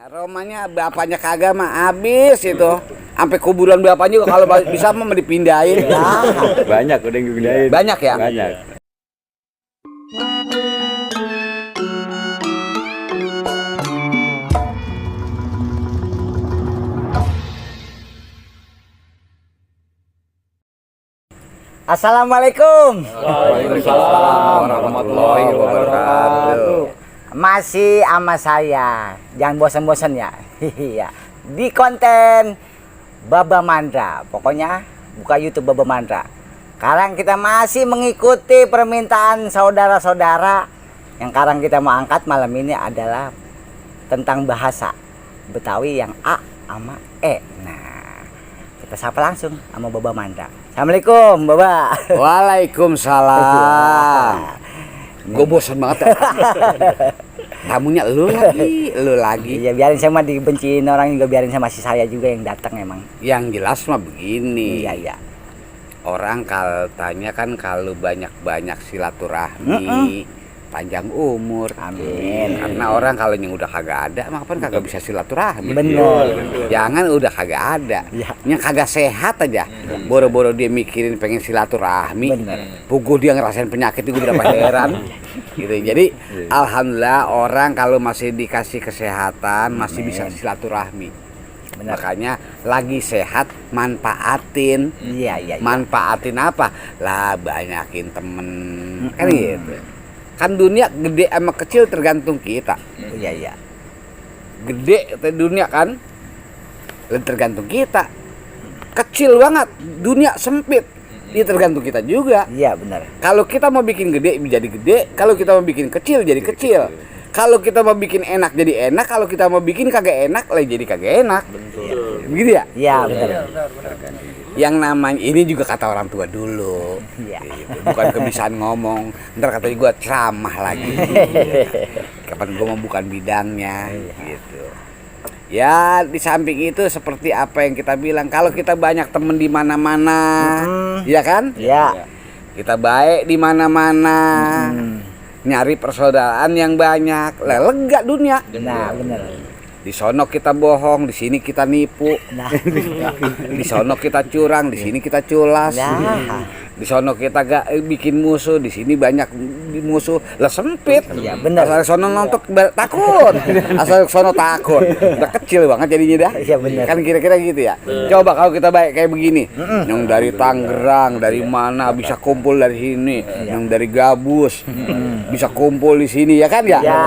Romanya bapaknya kagak mah abis itu. Sampai kuburan bapaknya juga kalau bisa mah dipindahin. Banyak udah yang dipindahin. Banyak ya? Banyak. Assalamualaikum. Waalaikumsalam warahmatullahi wabarakatuh. Masih sama saya. Jangan bosan-bosan ya. Iya. Di konten Baba Mandra. Pokoknya buka YouTube Baba Mandra. Sekarang kita masih mengikuti permintaan saudara-saudara. Yang sekarang kita mau angkat malam ini adalah tentang bahasa Betawi yang A sama E. Nah, kita sapa langsung sama Baba Mandra. Assalamualaikum, Baba. Waalaikumsalam. Gue bosan banget. Tamunya lu lagi. Iya, biarin saya mah dibenciin orang juga, biarin sama si saya juga yang datang emang. Yang jelas mah begini. Iya. Orang kalau tanya kan kalau banyak-banyak silaturahmi, panjang umur. Amin. Karena orang kalau yang udah kagak ada, mah kan kagak bisa silaturahmi. Bener. Jangan udah kagak ada. Ya. Yang kagak sehat aja. Boro-boro dia mikirin pengen silaturahmi. Bener. Puguh dia ngerasain penyakit itu berapa heran. Gitu. Jadi alhamdulillah orang kalau masih dikasih kesehatan masih bisa silaturahmi. Bener. Makanya lagi sehat manfaatin. Iya. Manfaatin apa? Lah banyakin temen. Kan gitu. Kan dunia gede sama kecil tergantung kita. Iya. Gede dunia kan tergantung kita. Kecil banget dunia sempit. Ini tergantung kita juga. Iya, benar. Kalau kita mau bikin gede jadi gede, kalau kita mau bikin kecil jadi kecil. Kalau kita mau bikin enak jadi enak, kalau kita mau bikin kagak enak lah jadi kagak enak. Begitu ya? Iya, benar. Yang namanya ini juga kata orang tua dulu. Iya. Bukan kebiasaan ngomong. Ntar katanya gua ceramah lagi. Kapan gua mau bukan bidangnya gitu. Ya di samping itu seperti apa yang kita bilang, kalau kita banyak temen di mana-mana, ya kan? Iya. Kita baik di mana-mana, nyari persaudaraan yang banyak, lega dunia. Nah, benar. Di sono kita bohong, di sini kita nipu. Nah. Di sono kita curang, di sini kita culas. Nah. Di sono kita gak bikin musuh, di sini banyak musuh. Lah sempit. Iya, benar. Asal sono nonton takut. Asal sono takut. Udah kecil banget jadinya dah. Iya, benar. Kan kira-kira gitu ya. Coba kalau kita baik kayak begini. Yang dari Tangerang, dari mana bisa kumpul dari sini. Yang dari Gabus bisa kumpul di sini ya kan ya? Iya.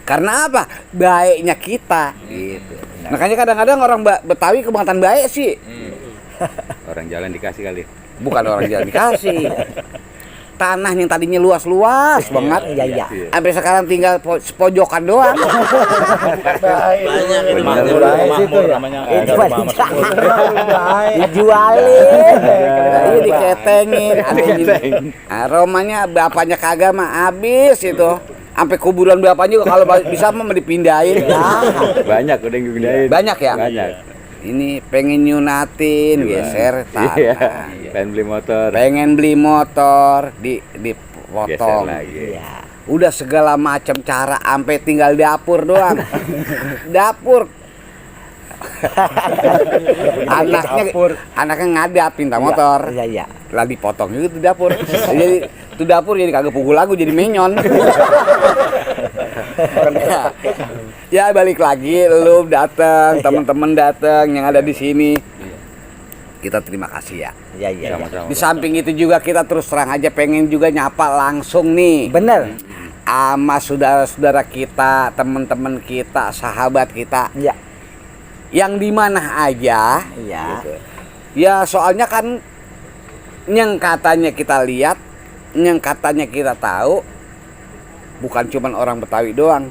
Karena apa? Baiknya kita gitu. Makanya kadang-kadang orang Betawi kebangetan baik sih. Orang jalan dikasih kali. Bukan orang jalan dikasih. Tanah yang tadinya luas-luas banget. Iya. Sampai sekarang tinggal pojokan doang. Banyak Makmur namanya. Itu dijualin. Ini diketengin. Romanya bapaknya kagak mah abis itu. Sampai kuburan bapaknya juga kalau bisa mah dipindahin. Banyak udah yang dipindahin. Banyak ya? Banyak. Ini pengen nyunatin, geser tanah. Iya. Pengen beli motor. Pengen beli motor, Geser dipotong. lagi. Iya. Udah segala macam cara, sampai tinggal dapur doang. Dapur. anaknya ngadap pinta motor. Iya. Lah dipotong juga tuh dapur. Jadi tuh dapur jadi kagak pukul lagu, jadi menyon. Ya balik lagi, lu datang, teman-teman datang yang ada di sini. Kita terima kasih ya. Iya. Sama-sama. Di samping itu juga kita terus terang aja pengen juga nyapa langsung nih. Bener. Sama saudara-saudara kita, teman-teman kita, sahabat kita. Iya. Yang di mana aja. Iya. Gitu. Ya soalnya kan yang katanya kita lihat, yang katanya kita tahu, bukan cuman orang Betawi doang.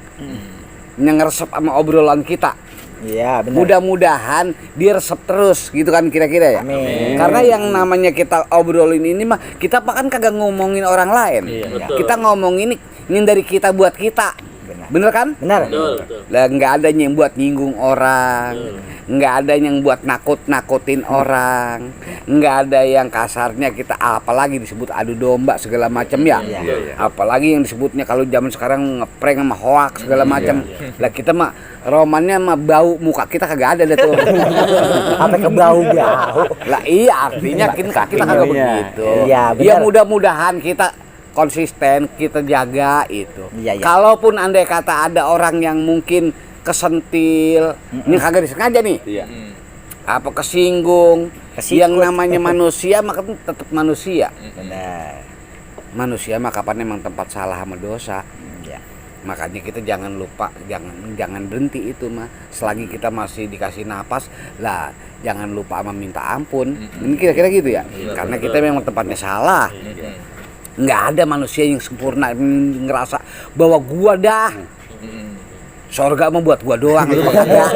Yang ngeresep sama obrolan kita. Iya, benar. Mudah-mudahan diresep terus gitu kan kira-kira ya. Amin. Karena yang namanya kita obrolin ini mah kita kan kagak ngomongin orang lain. Betul. Kita ngomongin ini dari kita buat kita. Bener kan? Benar. Lah nggak ada yang buat nyinggung orang, nggak ada yang buat nakut-nakutin orang, nggak ada yang kasarnya kita apalagi disebut adu domba segala macam ya. Iya. Apalagi yang disebutnya kalau zaman sekarang ngeprank sama hoax segala macam. Lah kita mah romannya mah bau muka kita kagak ada deh tuh. Sampai ke bau-bau. Lah iya artinya kita kagak begitu. Iya, benar. Ya mudah-mudahan kita konsisten, kita jaga itu. Iya. Kalaupun andai kata ada orang yang mungkin kesentil, ini kagak disengaja nih. Iya. Apa kesinggung, Kesikut. yang namanya manusia maka tetap manusia. Benar. Manusia mah kapan emang tempat salah sama dosa. Iya. Makanya kita jangan lupa, jangan berhenti itu mah. Selagi kita masih dikasih napas, lah jangan lupa sama minta ampun. Ini kira-kira gitu ya. Karena kita memang tempatnya salah. Nggak ada manusia yang sempurna ngerasa bahwa gua dah sorga mah buat gua doang lu kagak.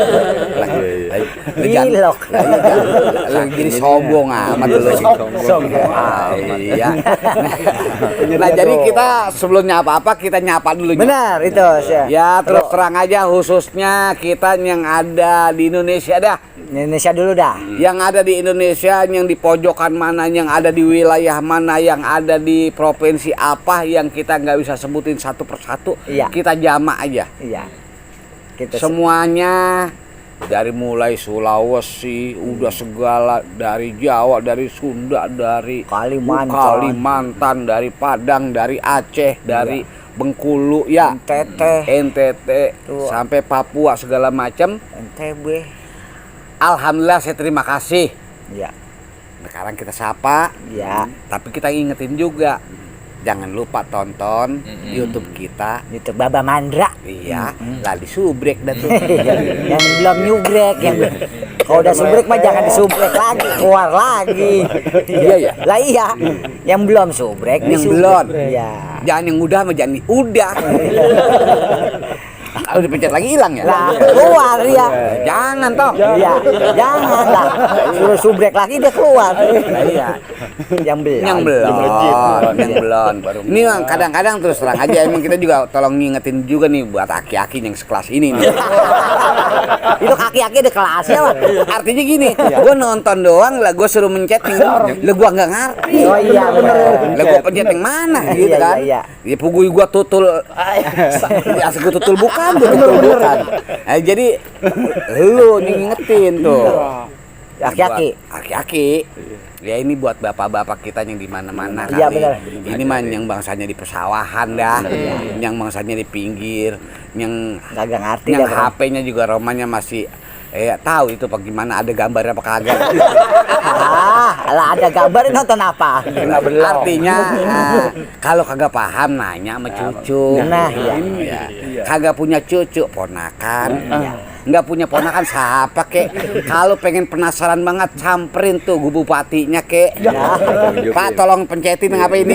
Gilok. Jadi sombong amat lu. Sombong. Iya. Nah, jadi kita sebelumnya apa-apa kita nyapa dulu. Benar itu. Ya, terus terang aja khususnya kita yang ada di Indonesia dah. Indonesia dulu dah. Yang ada di Indonesia, yang di pojokan mana, yang ada di wilayah mana, yang ada di provinsi apa, yang kita nggak bisa sebutin satu persatu, Iya. kita jamak aja. Iya. Kita Semuanya dari mulai Sulawesi, udah segala, dari Jawa, dari Sunda, dari Kalimantan, dari Padang, dari Aceh, dari Bengkulu, ya, NTT, Tuh. sampai Papua segala macam. NTB. Alhamdulillah saya terima kasih. Iya. Sekarang kita sapa. Iya. Tapi kita ingetin juga, jangan lupa tonton YouTube kita. YouTube Baba Mandra. Iya, lah disubrek dah tuh. Yang belum nyubrek, yang kalau udah subrek mah jangan disubrek lagi, keluar lagi. Iya ya. Lah iya. Yang belum subrek Yang disubrek. belum. Iya. Jangan yang udah mah jangan udah. Kalau dipencet lagi hilang ya. Lah keluar ya. Jangan toh. Iya. Jangan lah. Suruh subrek lagi dia keluar. Nah, iya. Yang belum. Yang belum. Ini Bang, kadang-kadang terus terang aja emang kita juga tolong ngingetin juga nih buat aki-aki yang sekelas ini nih. Itu kaki-kaki ada kelasnya mah. Artinya gini, gua nonton doang lah gua suruh mencet nih, lah gua nggak ngerti. Oh iya benar. Lah gua pencet yang mana gitu Iya, kan. iya. Ya pugui gua tutul. Ya gua tutul bukan, gua tutul bukan. Nah, jadi lu ngingetin tuh. Aki-aki. Aki-aki. Ya ini buat bapak-bapak kita yang di mana-mana Iya, kali. benar. Ini mah yang bangsanya di persawahan dah, yang bangsanya di pinggir, yang Kagak ngerti yang dah. HP-nya juga romanya masih tahu itu bagaimana ada gambar apa kagak. Lah ada gambar nonton apa? Artinya kalau kagak paham nanya sama cucu. Nah, iya. Iya. Kagak punya cucu ponakan. Nggak punya ponakan siapa kek. Kalau pengen penasaran banget samperin tuh bupatinya kek. Pak tolong pencetin apa ini?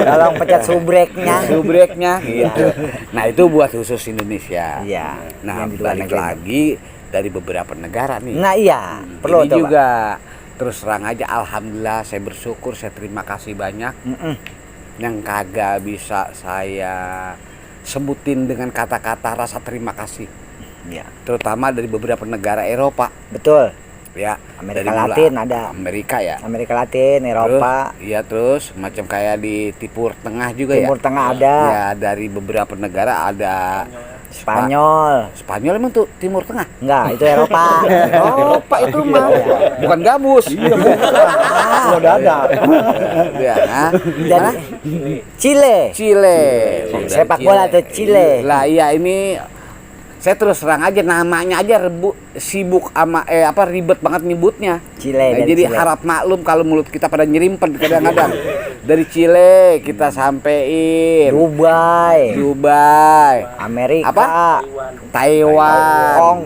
Tolong pencet subreknya. Subreknya gitu. Nah itu buat khusus Indonesia. Iya. Nah yang di luar balik negeri. lagi dari beberapa negara nih. Nah iya, perlu Ini tuh, Pak. juga terus terang aja alhamdulillah saya bersyukur, saya terima kasih banyak. Yang kagak bisa saya sebutin dengan kata-kata rasa terima kasih. Iya. Terutama dari beberapa negara Eropa Betul. ya. Amerika Dari mulai Latin ada. Amerika ya. Amerika Latin, Eropa, Terus, iya terus macam kayak di Timur Tengah juga ya. Timur Tengah ada. Ya dari beberapa negara ada Spanyol. Spanyol emang tuh Timur Tengah. Enggak, itu Eropa. Eropa itu mah bukan gabus. Iya, Udah ada. Ya, nah. Dan Mana? Chile. Chile. Sepak bola tuh Chile. Lah iya ini saya terus terang aja namanya aja sibuk sama ribet banget nyebutnya. Chile Nah, dari jadi Chile. harap maklum kalau mulut kita pada nyerimpet kadang-kadang. Dari Chile kita sampein Dubai, Amerika, apa? Taiwan, Hong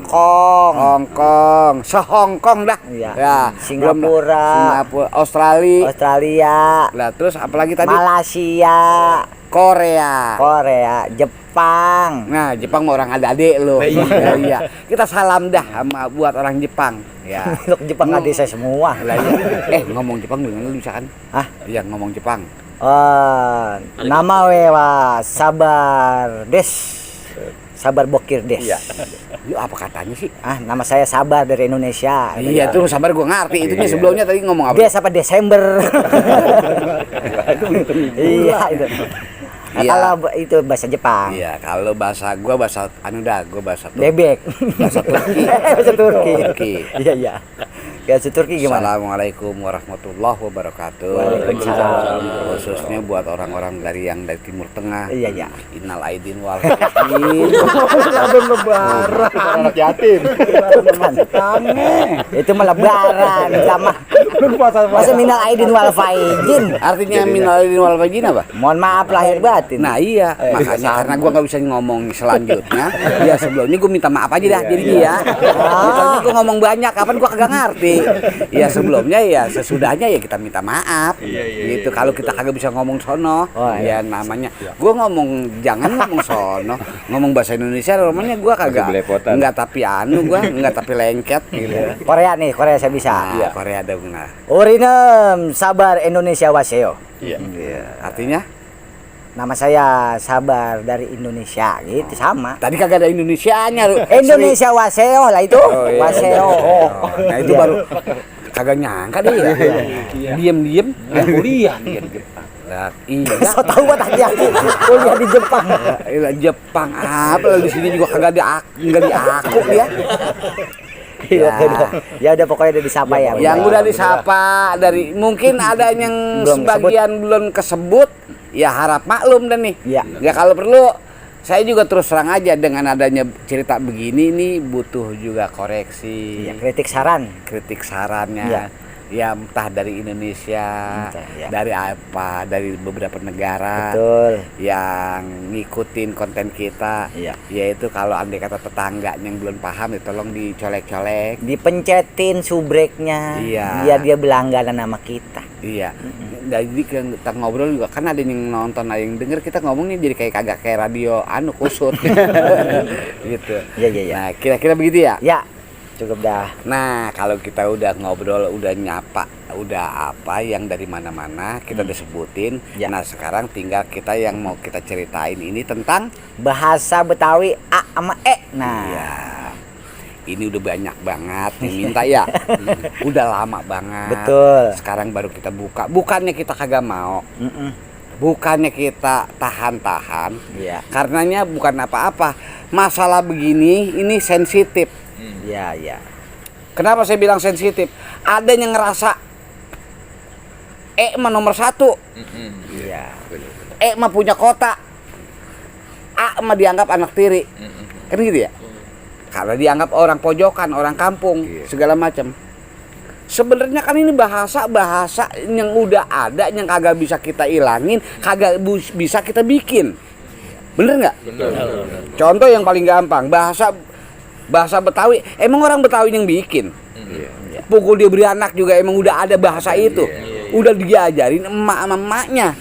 Kong, se-Hongkong dah. Iya. Ya, Singapura, Australia. Australia, Lah terus apalagi tadi? Malaysia, Korea. Jepang. Nah, Jepang mah orang adik-adik lo. Ya, iya. Kita salam dah sama buat orang Jepang. Ya. Untuk Jepang ada saya semua. Lah, iya. Ngomong Jepang dulu lu bisa kan? Hah? Iya, ngomong Jepang. Nama wewa sabar des. Sabar Bokir Des. Iya. Lu apa katanya sih? Nama saya Sabar dari Indonesia. Iya, itu sabar gua ngerti. Itu nih sebelumnya tadi ngomong apa? Dia siapa Desember. Iya itu. Nah, Iya. kalau itu bahasa Jepang. Iya, kalau bahasa gua bahasa gua bahasa Bebek. Bahasa Turki. Bahasa Turki. Turki. Iya iya. Bahasa Turki gimana? Assalamualaikum warahmatullahi wabarakatuh. Waalaikumsalam. Khususnya buat orang-orang dari Timur Tengah. Iya iya. Innal aidin wal faizin. Anak yatim. Itu mah lebaran sama. Masa minal aidin wal faizin. Artinya minal aidin wal faizin apa? Mohon maaf lahir batin. Nah iya, makanya karena gua nggak bisa ngomong selanjutnya. Ya sebelumnya gua minta maaf aja dah jadinya ya. Tadi gua ngomong banyak, kapan gua kagak ngerti. Ya sebelumnya ya sesudahnya ya kita minta maaf. Gitu kalau kita kagak bisa ngomong sono, ya namanya. Gua ngomong jangan ngomong sono, ngomong bahasa Indonesia namanya gua kagak. Enggak tapi gua enggak tapi lengket gitu. Korea nih, Korea saya bisa. Iya, Korea ada benar. Orinem Sabar Indonesia Waseo. Iya. Artinya Nama saya Sabar dari Indonesia, gitu sama. tadi kagak ada Indonesianya lu. Indonesia Waseo lah itu. iya. Waseo. Nah itu baru kagak nyangka deh ya. Diem-diem kuliah. Nah, iya. So tahu banget hati-hati kuliah di Jepang. Iya Jepang apa di sini juga kagak ada enggak di aku dia. Ya udah pokoknya udah disapa ya. Yang udah disapa dari mungkin ada yang Belum sebagian belum kesebut ya harap maklum dan nih. Iya. Ya kalau perlu saya juga terus terang aja dengan adanya cerita begini nih butuh juga koreksi. Ya, kritik saran. Kritik sarannya. Iya. Ya entah dari Indonesia, Iya. dari apa, dari beberapa negara Betul. yang ngikutin konten kita. Iya. Yaitu kalau andai kata tetangga yang belum paham ya tolong dicolek-colek. Dipencetin subreknya. Iya. Biar dia berlangganan sama kita. Iya. Jadi kita ngobrol juga kan ada yang nonton, ada yang denger kita ngomongnya jadi kagak kayak radio kusut. Gitu. Iya iya iya. Nah, kira-kira begitu ya? Ya, cukup dah. Nah, kalau kita udah ngobrol, udah nyapa, udah apa yang dari mana-mana kita udah sebutin. Ya. Nah, sekarang tinggal kita yang mau kita ceritain ini tentang Bahasa Betawi A sama E. Nah, ya. Ini udah banyak banget yang minta ya. Udah lama banget. betul. Sekarang baru kita buka. Bukannya kita kagak mau. Mm-mm. Bukannya kita tahan-tahan. Iya. Karenanya bukan apa-apa. Masalah begini ini sensitif. Iya, iya. Kenapa saya bilang sensitif? Ada yang ngerasa mah nomor 1. Iya. Mah punya kota. A mah dianggap anak tiri. Kan gitu ya? Kalau dianggap orang pojokan, orang kampung, segala macam. Sebenarnya kan ini bahasa yang udah ada, yang kagak bisa kita ilangin, kagak bisa kita bikin. Bener nggak? Bener. Contoh yang paling gampang, bahasa Betawi, emang orang Betawi yang bikin. Pukul dia beri anak juga emang udah ada bahasa itu. Udah diajarin emak sama emaknya.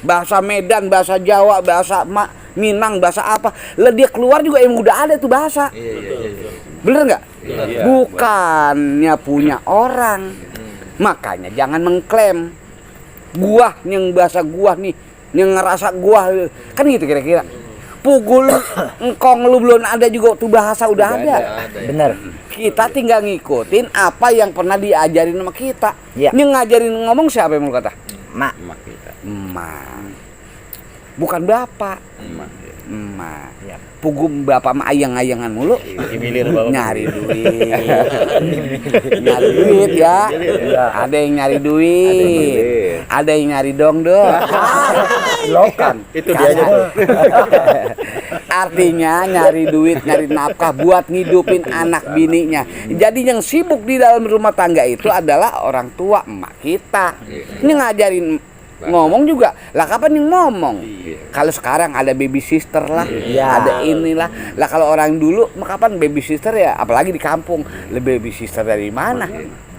Bahasa Medan, bahasa Jawa, bahasa Minang, bahasa apa. Lah dia keluar juga emang udah ada tuh bahasa. Bener nggak? Bukannya punya orang. Makanya jangan mengklaim gua yang bahasa gua nih, yang ngerasa gua kan gitu kira-kira. Pukul engkong lu belum ada juga tuh bahasa udah ada. Bener. Kita tinggal ngikutin apa yang pernah diajarin sama kita. Iya. Ini ngajarin ngomong siapa yang mau kata? Mak. Emak kita. Emak. Bukan bapak. Emak. Emak. Iya. Pugum bapak mah ayang-ayangan mulu. Dimilir bapak. Nyari duit. Nyari duit ya. Ada yang nyari duit. Ada yang nyari dong. Lokan. Itu dia aja tuh. Artinya nyari duit, nyari nafkah buat ngidupin anak bininya. Jadi yang sibuk di dalam rumah tangga itu adalah orang tua emak kita. Ini ngajarin ngomong juga. Lah kapan yang ngomong? Kalau sekarang ada baby sister lah, ada inilah. Lah kalau orang dulu kapan baby sister ya, apalagi di kampung. Lah baby sister dari mana?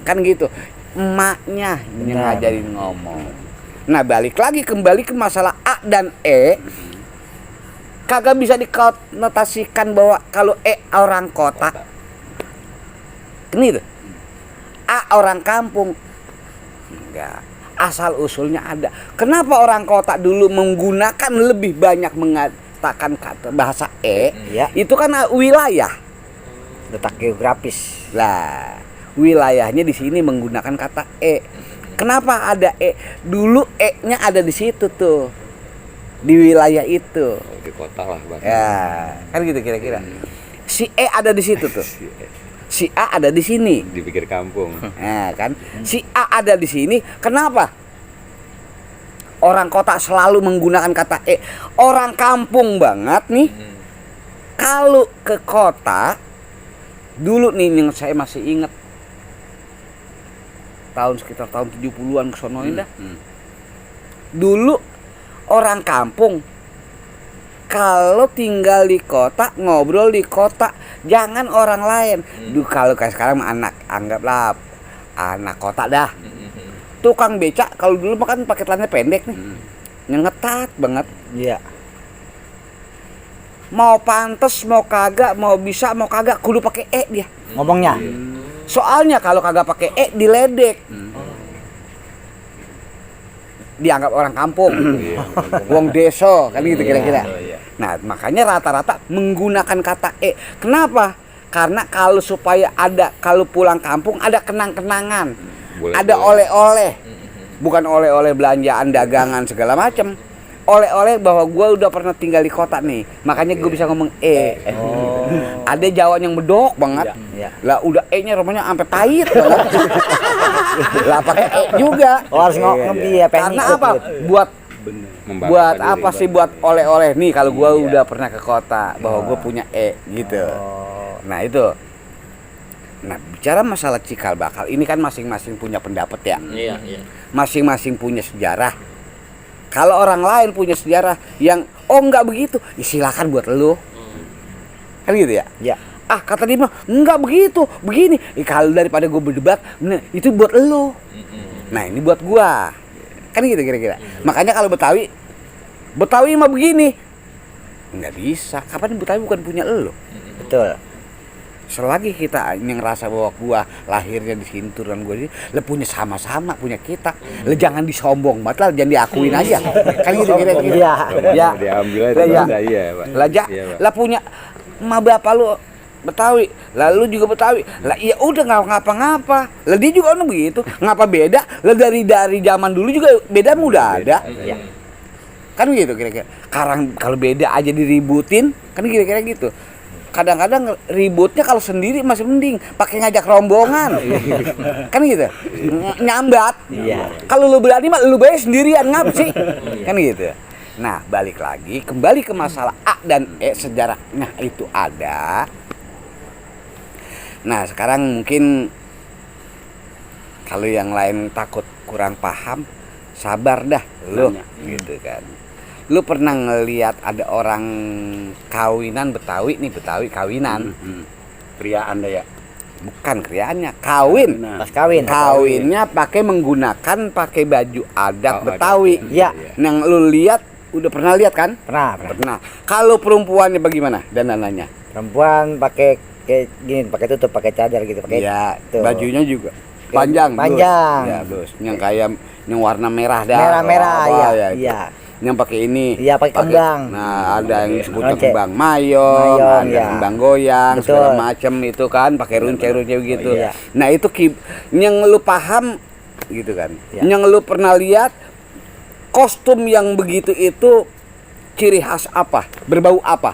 Kan gitu. Emaknya yang ngajarin ngomong. Nah, kembali ke masalah A dan E. Kagak bisa dikonotasikan bahwa kalau orang kota. Ini tuh. A orang kampung. Enggak. Asal usulnya ada. Kenapa orang kota dulu menggunakan lebih banyak menciptakan kata bahasa Ya. itu kan wilayah. Letak geografis. Lah, wilayahnya di sini menggunakan kata Kenapa ada Dulu nya ada di situ tuh. Di wilayah itu. Di kota lah bahkan. Ya, kan gitu kira-kira. Si ada di situ tuh. Si A ada di sini. Dipikir kampung. Nah, kan? Si A ada di sini. Kenapa? Orang kota selalu menggunakan kata Orang kampung banget nih. Kalau ke kota, dulu nih yang saya masih ingat sekitar tahun 70-an kesonoin dah. Dulu orang kampung kalau tinggal di kota, ngobrol di kota, jangan orang lain. Kalau kayak sekarang anggaplah anak kota dah. Tukang becak kalau dulu makan pakai celananya pendek nih. Ngetat banget. Iya. Mau pantes, mau kagak, mau bisa, mau kagak, kudu pakai dia. Ngomongnya. Soalnya kalau kagak pakai diledek. Dianggap orang kampung. Wong deso, kan gitu kira-kira. Nah, makanya rata-rata menggunakan kata Kenapa? Karena kalau pulang kampung ada kenang-kenangan. Ada oleh-oleh. Bukan oleh-oleh belanjaan, dagangan segala macam. Oleh-oleh bahwa gue udah pernah tinggal di kota nih. Makanya gue bisa ngomong Ada Jawa yang bedok banget. Lah udah nya rumahnya sampai pahit banget. Lah pakai juga. Harus ngomong ya Karena apa? Buat apa sih buat oleh-oleh nih kalau gua udah pernah ke kota bahwa gua punya gitu. Nah, itu. Nah, bicara masalah cikal bakal ini kan masing-masing punya pendapat ya. Iya. Masing-masing punya sejarah. Kalau orang lain punya sejarah yang enggak begitu, ya silakan buat lu. Kan gitu ya? Ya. Kata dia mah enggak begitu, begini. Kalau daripada gue berdebat, nah, itu buat lu. Nah, ini buat gua. Kan gitu kira-kira. Makanya kalau Betawi mah begini. Enggak bisa. Kapan Betawi bukan punya lu? Betul. Selagi kita yang ngerasa bahwa gua lahirnya di sini turunan gua ini, punya sama-sama punya kita. Jangan disombong banget lah, jangan diakuin aja. Kan gitu kira-kira. Iya. Ya. Diambil aja Iya. iya, Pak. Lah punya emak bapak lu Betawi, lalu juga Betawi. Lah ya udah nggak ngapa-ngapa. Lah dia juga ono begitu. Ngapa beda? Lah dari zaman dulu juga beda udah ada. Iya. Kan gitu kira-kira. Kalau beda aja diributin, kan kira-kira gitu. Kadang-kadang ributnya kalau sendiri masih mending, pakai ngajak rombongan. Kan gitu. Nyambat. Iya. Kalau lu berani mah lu bayar sendirian ngap sih. Kan gitu. Nah, balik lagi kembali ke masalah A dan sejarahnya itu ada. Nah, sekarang mungkin kalau yang lain takut kurang paham, sabar dah lu gitu kan. Lu pernah ngelihat ada orang kawinan Betawi kawinan. Pria Anda ya? Bukan kriaannya, kawin. Pas kawin. Kawinnya pakai pakai baju adat Betawi. Iya. Yang lu lihat udah pernah lihat kan? Pernah. Kalau perempuannya bagaimana dandanannya? Perempuan pakai kayak gini, pakai tutup, pakai cadar gitu, pakai. Ya, tuh. bajunya juga panjang. Panjang. Ya, Bos. Yang kayak yang warna merah dah. Merah, apa, iya. itu. Iya. Yang pakai ini. Iya, pakai kembang. Nah, ada yang disebutnya Runce. kembang mayong, ada ya. kembang goyang, Betul. segala macam itu kan pakai runce-runce gitu. Iya. Nah, itu yang lu paham gitu kan. Iya. Yang lu pernah lihat kostum yang begitu itu ciri khas apa? Berbau apa?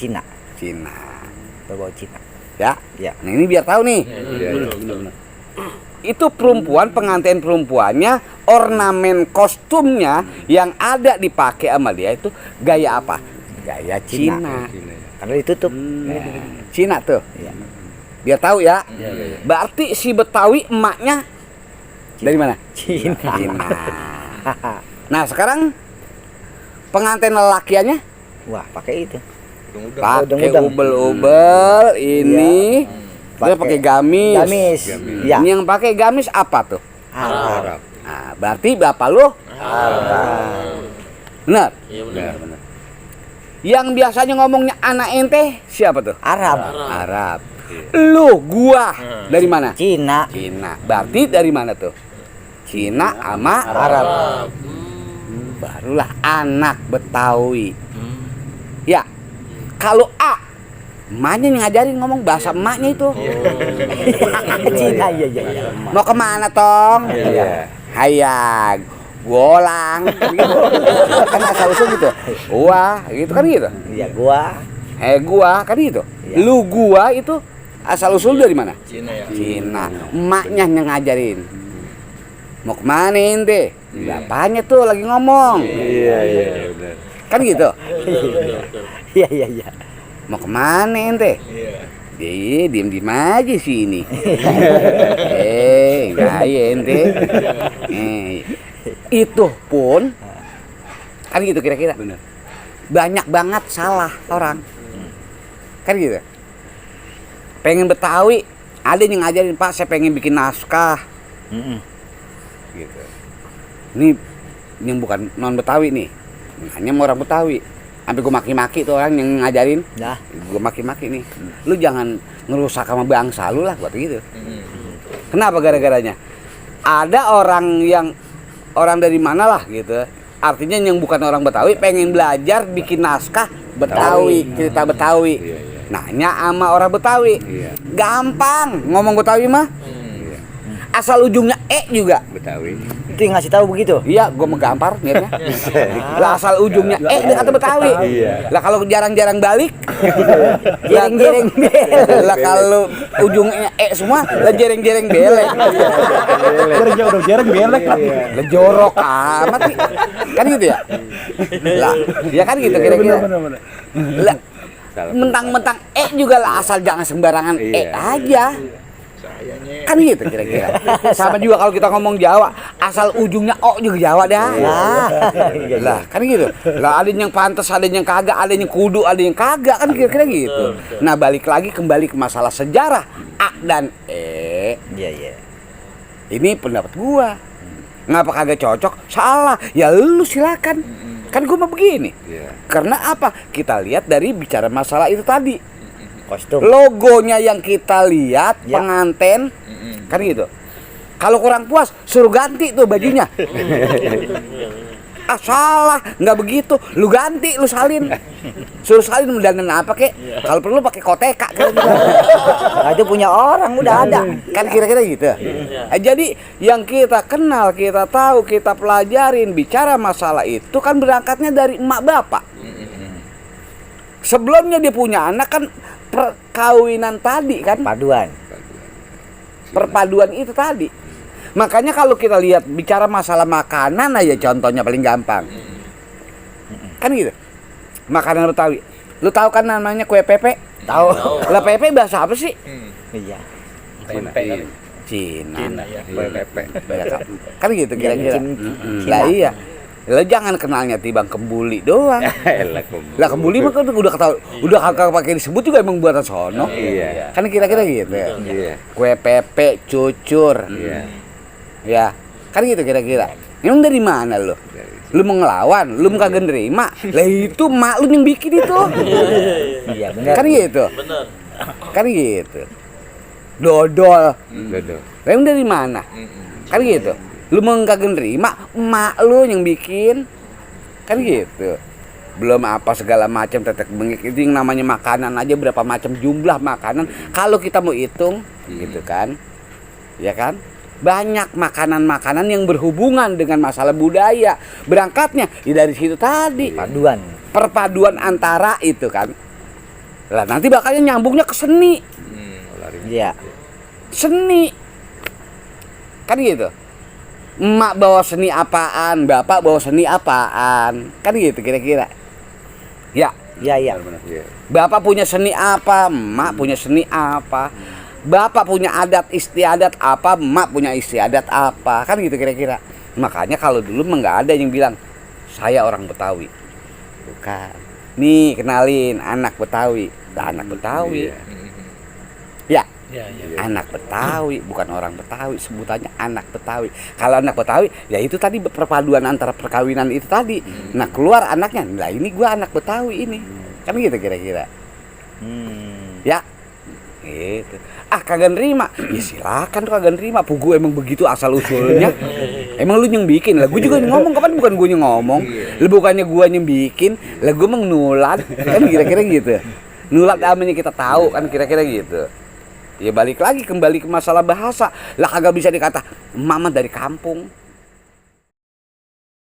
Cina. Berbau Cina. Ya. Ya. Nah, ini biar tahu nih. Benar. Itu perempuan, pengantin perempuannya, ornamen kostumnya yang ada dipakai sama dia itu gaya apa? Gaya Cina. Karena ditutup. Cina tuh. Iya. Biar tahu ya. Berarti si Betawi emaknya dari mana? Cina. Nah, sekarang pengantin lelakiannya Wah, pakai itu. pakai Udeng-udeng. ubel-ubel ini. Dia pakai gamis. Gamis. Iya. Ini yang pakai gamis apa tuh? Arab. Nah, berarti bapak lu benar. Iya benar. Yang biasanya ngomongnya anak ente siapa tuh? Arab. Lu, gua dari mana? Cina. Cina. Berarti dari mana tuh? Cina sama Arab. Barulah anak Betawi. Kalau A, emaknya yang ngajarin ngomong bahasa emaknya itu. Cina, iya. Mau kemana tong? Iya. Hayag, golang, kan gitu. Kan asal usul gitu. Gua, gitu kan gitu. Iya, gua. Gua kan gitu. Iya. Lu gua itu asal usul dari mana? Cina ya. Cina. Emaknya yang ngajarin. Mau kemana ente? Bapaknya tuh lagi ngomong. Iya, benar. Kan gitu. Iya. Mau kemana ente? Iya. Diem aja sini. Gaya ente. Itu pun kan gitu kira-kira. Benar. Banyak banget salah orang. Kan gitu. Pengen Betawi, ada yang ngajarin, Pak, saya pengen bikin naskah. Gitu. Ini yang bukan non Betawi nih. Hanya orang Betawi. Sampai gue maki-maki tuh orang yang ngajarin. Nah, Gue maki-maki nih. Lu jangan ngerusak sama bangsa lu lah buat gitu. Kenapa gara-garanya? Ada orang dari mana lah gitu. Artinya yang bukan orang Betawi pengen belajar bikin naskah Betawi, cerita Betawi. Iya. Nanya sama orang Betawi. Iya. Gampang ngomong Betawi mah. Iya. Asal ujungnya juga. Betawi. itu yang ngasih tahu begitu. Iya, gue menggampar niatnya. Lah asal ujungnya dia kata Betawi. Iya. Lah kalau jarang-jarang balik, Jereng-jereng belek. lah kalau ujungnya semua, lah jereng-jereng belek. Udah jarang belek lah. Lah jorok amat sih. Kan gitu ya? Lah, ya kan gitu kira-kira. Lah, Salah. mentang-mentang juga lah, asal jangan sembarangan Iya. aja. Kan gitu kira-kira. Sama juga kalau kita ngomong Jawa, asal ujungnya juga Jawa dah. Lah, kan gitu. Lah ada yang pantas, ada yang kagak, ada yang kudu, ada yang kagak, kan kira-kira gitu. Nah, balik lagi kembali ke masalah sejarah A dan E. Iya. Ini pendapat gua. Ngapa kagak cocok? Salah. Ya lu silakan. Kan gua mah begini. Iya. Karena apa? Kita lihat dari bicara masalah itu tadi. Kostum. Logonya yang kita lihat, Ya. penganten, kan gitu. Kalau kurang puas, suruh ganti tuh bajunya. Salah, nggak begitu. Lu ganti, lu salin. Suruh salin mendandan apa kek? Kalau perlu pakai koteka. Nah, itu punya orang udah ada. Kan kira-kira gitu. Jadi yang kita kenal, kita tahu, kita pelajarin bicara masalah itu kan berangkatnya dari emak bapak. Sebelumnya dia punya anak kan perkawinan tadi kan, Paduan. perpaduan itu tadi. Makanya kalau kita lihat bicara masalah makanan aja contohnya paling gampang. Kan gitu. Makanan Betawi. Lu tahu kan namanya kue pepe? Tahu. Lah pepe bahasa apa sih? Iya. Iya. Cina. ya, kue pepe. Kan gitu kira-kira. Cina. Lah iya. Lo jangan kenalnya tibang kembuli doang. Elah, Lah kembuli mah kan udah ketahui, udah kagak pakai disebut juga emang buatan sono. Iya. Kan kira-kira gitu. Iya. Kue pepe, cucur. Iya. Ya. Kan gitu kira-kira. Emang dari mana lo? Lu mau ngelawan, lu mau kagak nerima. Lah itu mak lu yang bikin itu. Iya, benar. Kan gitu. Kan gitu. Dodol. Betul. Lah emang dari mana? Kan gitu. Lu mau kagak nerima, emak lu yang bikin. Kan gitu. Belum apa segala macam tetek bengek itu yang namanya makanan aja berapa macam jumlah makanan kalau kita mau hitung gitu kan. Ya kan? Banyak makanan-makanan yang berhubungan dengan masalah budaya. Berangkatnya dari situ tadi. Paduan. Perpaduan antara itu kan. Lah nanti bakalnya nyambungnya ke seni. Iya. Seni. Kan gitu. Emak bawa seni apaan, bapak bawa seni apaan. Kan gitu kira-kira. Ya, Iya. Iya. bapak punya seni apa, emak punya seni apa. Bapak punya adat istiadat apa, emak punya istiadat apa. Kan gitu kira-kira. Makanya kalau dulu mah nggak ada yang bilang saya orang Betawi. Bukan. Nih kenalin anak Betawi. Lah anak Betawi. Ya. Anak Betawi, bukan orang Betawi, sebutannya anak Betawi. Kalau anak Betawi, ya itu tadi perpaduan antara perkawinan itu tadi. Nah keluar anaknya, lah ini gua anak Betawi ini. Kan gitu kira-kira. Ya, gitu. Kagak nerima, ya silakan tuh kagak nerima. Pugu emang begitu asal usulnya. Emang lu yang bikin, lah gue juga ngomong kapan bukan gue yang ngomong. Lu bukannya gue yang bikin, lah gue emang nulat kan kira-kira gitu. Nulat namanya kita tahu kan kira-kira gitu. Ya balik lagi kembali ke masalah bahasa. Lah kagak bisa dikata mama dari kampung.